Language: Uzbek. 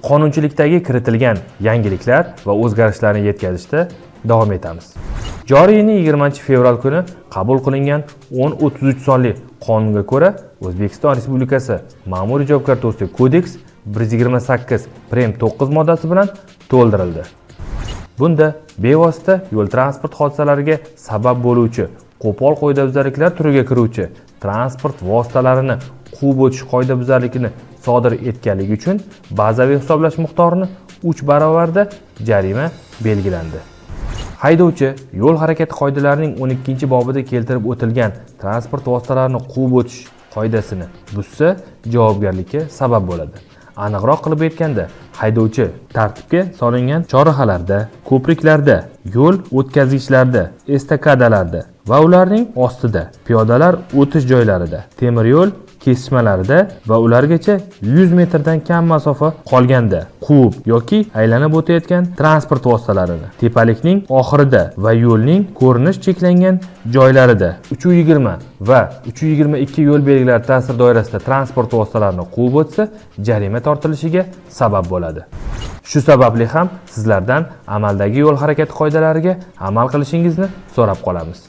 Qonunchilikdagi kiritilgan yangiliklar va o'zgarishlarni yetkazishda davom etamiz. Joriy yilning 20-fevral kuni qabul qilingan 1033 sonli qonunga ko'ra, O'zbekiston Respublikasi Ma'muriy javobgarlik to'g'risidagi kodeks 128 prem 9 moddasi bilan to'ldirildi. Bunda bevosita yo'l transport hodisalariga sabab bo'luvchi qo'pol qoidabuzarliklar turiga kiruvchi transport vositalarini quvib o'tish qoidabuzarligini sodir etganligi uchun bazaviy hisoblash miqdorini 3 barobarda jarima belgilandi. Haydovchi yo'l harakati qoidalarining 12-bobida keltirib o'tilgan transport vositalarini quvib o'tish qoidasini buzsa, javobgarlikka sabab bo'ladi. Aniqroq qilib aytganda, haydovchi tartibga solingan chorrahalarda, ko'priklarda, yo'l o'tkazgichlarda, estakadalarda va ularning ostida, piyodalar o'tish joylarida, temir yo'l kesishmalarida va ulargacha 100 metrdan kam masofa qolganda quvib yoki aylanib o'tayotgan transport vositalarini tepalikning oxirida va yo'lning ko'rinish cheklangan joylarida, 320 va 322 yo'l belgilari ta'sir doirasida transport vositalarini quvib o'tsa, jarima tortilishiga sabab bo'ladi. Shu sababli ham sizlardan amaldagi yo'l harakati qoidalariga amal qilishingizni so'rab qolamiz.